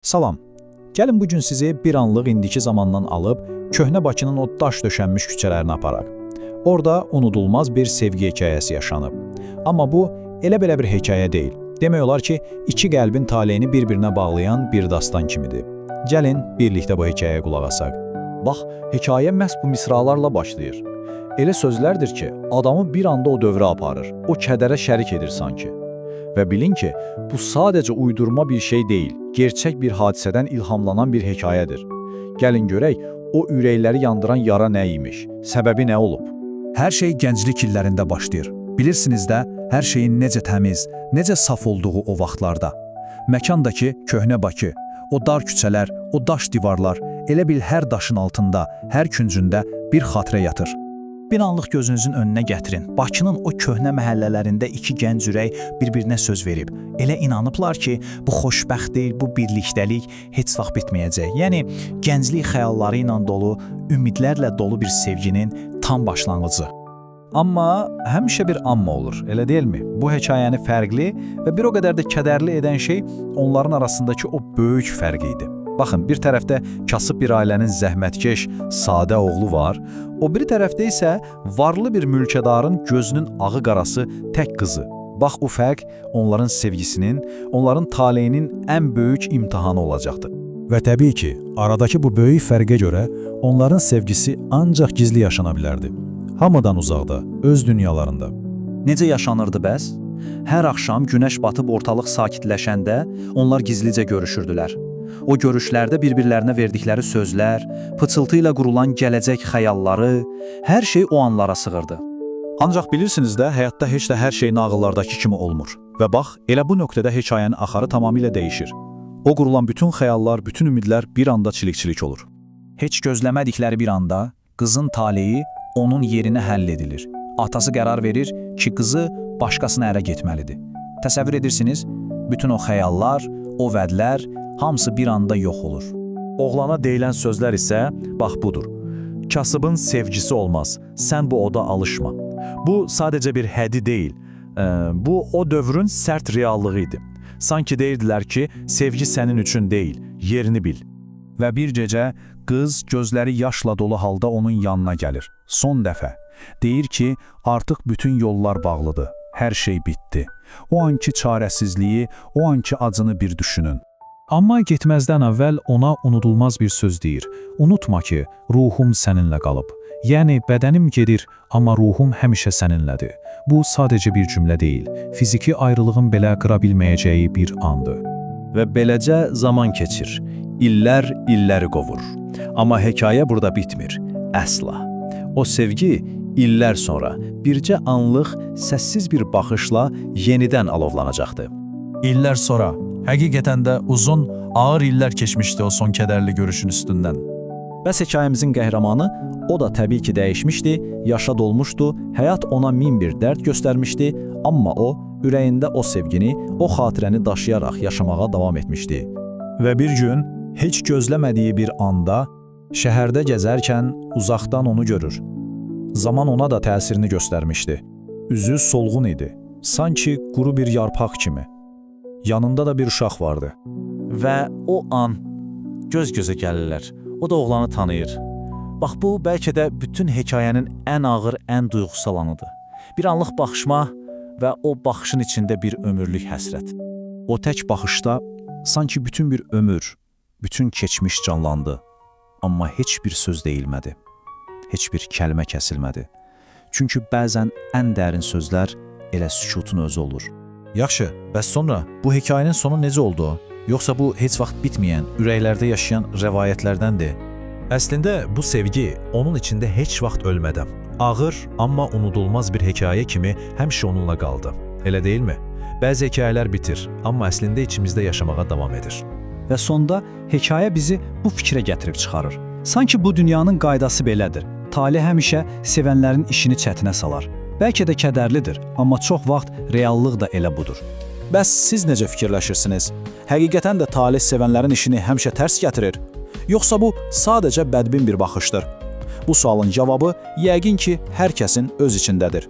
Salam. Gəlin bu gün sizi bir anlıq indiki zamandan alıb köhnə Bakının o daş döşənmiş küçələrinə aparaq. Orada unudulmaz bir sevgi hekayəsi yaşanıb. Amma bu elə belə bir hekayə deyil. Demək olar ki, iki qəlbin taleyini bir-birinə bağlayan bir dastan kimidir. Gəlin birlikdə bu hekayəyə qulaq asaq. Bax, hekayə məhz bu misralarla başlayır. Elə sözlərdir ki, adamı bir anda o dövrə aparır, o kədərə şərik edir sanki. Və bilin ki, bu sadəcə uydurma bir şey deyil, gerçək bir hadisədən ilhamlanan bir hekayədir. Gəlin görək, o ürəkləri yandıran yara nə imiş, səbəbi nə olub? Hər şey gənclik illərində başlayır. Bilirsiniz də, hər şeyin necə təmiz, necə saf olduğu o vaxtlarda. Məkandakı köhnə Bakı, o dar küçələr, o daş divarlar, elə bil hər daşın altında, hər küncündə bir xatirə yatır. Bir anlıq gözünüzün önünə gətirin. Bakının o köhnə məhəllələrində iki gənc ürək bir-birinə söz verib. Elə inanıblar ki, bu xoşbəxtlik, bu birlikdəlik heç vaxt bitməyəcək. Yəni gənclik xəyalları ilə dolu, ümidlərlə dolu bir sevginin tam başlanğıcı. Amma həmişə bir amma olur, elə deyilmi? Bu hekayəni fərqli və bir o qədər də kədərli edən şey onların arasındakı o böyük fərq idi. Baxın, bir tərəfdə kasıb bir ailənin zəhmətkeş, sadə oğlu var, o biri tərəfdə isə varlı bir mülkədarın gözünün ağı qarası tək qızı. Bax, o fərq onların sevgisinin, onların taleyinin ən böyük imtahanı olacaqdı. Və təbii ki, aradakı bu böyük fərqə görə onların sevgisi ancaq gizli yaşana bilərdi. Hamıdan uzaqda, öz dünyalarında. Necə yaşanırdı bəs? Hər axşam günəş batıb ortalıq sakitləşəndə onlar gizlicə görüşürdülər. O görüşlərdə bir-birlərinə verdikləri sözlər, pıçıltı ilə qurulan gələcək xəyalları, hər şey o anlara sığırdı. Ancaq bilirsiniz də, həyatda heç də hər şey nağıllardakı kimi olmur. Və bax, elə bu nöqtədə hekayənin axarı tamamilə dəyişir. O qurulan bütün xəyallar, bütün ümidlər bir anda çilik-çilik olur. Heç gözləmədikləri bir anda qızın taleyi onun yerinə həll edilir. Atası qərar verir ki, qızı başqasına ərə getməlidir. Təsəvvür edirsiniz, bütün o xəyallar, o vədlər hamısı bir anda yox olur. Oğlana deyilən sözlər isə bax budur. Kasıbın sevgisi olmaz. Sən bu oda alışma. Bu sadəcə bir hədi deyil. Bu o dövrün sərt reallığı idi. Sanki deyirdilər ki, sevgi sənin üçün deyil, yerini bil. Və bir gecə qız gözləri yaşla dolu halda onun yanına gəlir. Son dəfə. Deyir ki, artıq bütün yollar bağlıdır. Hər şey bitdi. O anki çarəsizliyi, o anki acını bir düşünün. Amma getməzdən əvvəl ona unudulmaz bir söz deyir. Unutma ki, ruhum səninlə qalıb. Yəni bədənim gedir, amma ruhum həmişə səninlədir. Bu sadəcə bir cümlə deyil, fiziki ayrılığın belə qıra bilməyəcəyi bir andır. Və beləcə zaman keçir. İllər illəri qovur. Amma hekayə burada bitmir. Əsla. O sevgi illər sonra bircə anlıq səssiz bir baxışla yenidən alovlanacaqdı. İllər sonra, həqiqətən də uzun, ağır illər keçmişdi o son kədərli görüşün üstündən. Bəs hekayəmizin qəhrəmanı, o da təbii ki dəyişmişdi, yaşa dolmuşdu, həyat ona min bir dərd göstərmişdi, amma o, ürəyində o sevgini, o xatirəni daşıyaraq yaşamağa davam etmişdi. Və bir gün, heç gözləmədiyi bir anda, şəhərdə gəzərkən uzaqdan onu görür. Zaman ona da təsirini göstərmişdi. Üzü solğun idi, sanki quru bir yarpaq kimi. Yanında da bir uşaq vardı. Və o an göz-gözə gəlirlər. O da oğlanı tanıyır. Bax bu bəlkə də bütün hekayənin ən ağır, ən duyğusal anıdır. Bir anlıq baxışma və o baxışın içində bir ömürlük həsrət. O tək baxışda sanki bütün bir ömür, bütün keçmiş canlandı. Amma heç bir söz deyilmədi. Heç bir kəlmə kəsilmədi. Çünki bəzən ən dərin sözlər elə sükutun özü olur. Yaxşı, bəs sonra bu hekayənin sonu necə oldu? Yoxsa bu heç vaxt bitməyən, ürəklərdə yaşayan rəvayətlərdəndir? Əslində bu sevgi onun içində heç vaxt ölmədi. Ağır, amma unudulmaz bir hekayə kimi həmişə onunla qaldı. Elə deyilmi? Bəzi hekayələr bitir, amma əslində içimizdə yaşamağa davam edir. Və sonda hekayə bizi bu fikrə gətirib çıxarır. Sanki bu dünyanın qaydası belədir. Talih həmişə sevənlərin işini çətinə salar. Bəlkə də kədərlidir, amma çox vaxt reallıq da elə budur. Bəs siz necə fikirləşirsiniz? Həqiqətən də talih sevənlərin işini həmişə tərs gətirir? Yoxsa bu sadəcə bədbin bir baxışdır? Bu sualın cavabı yəqin ki, hər kəsin öz içindədir.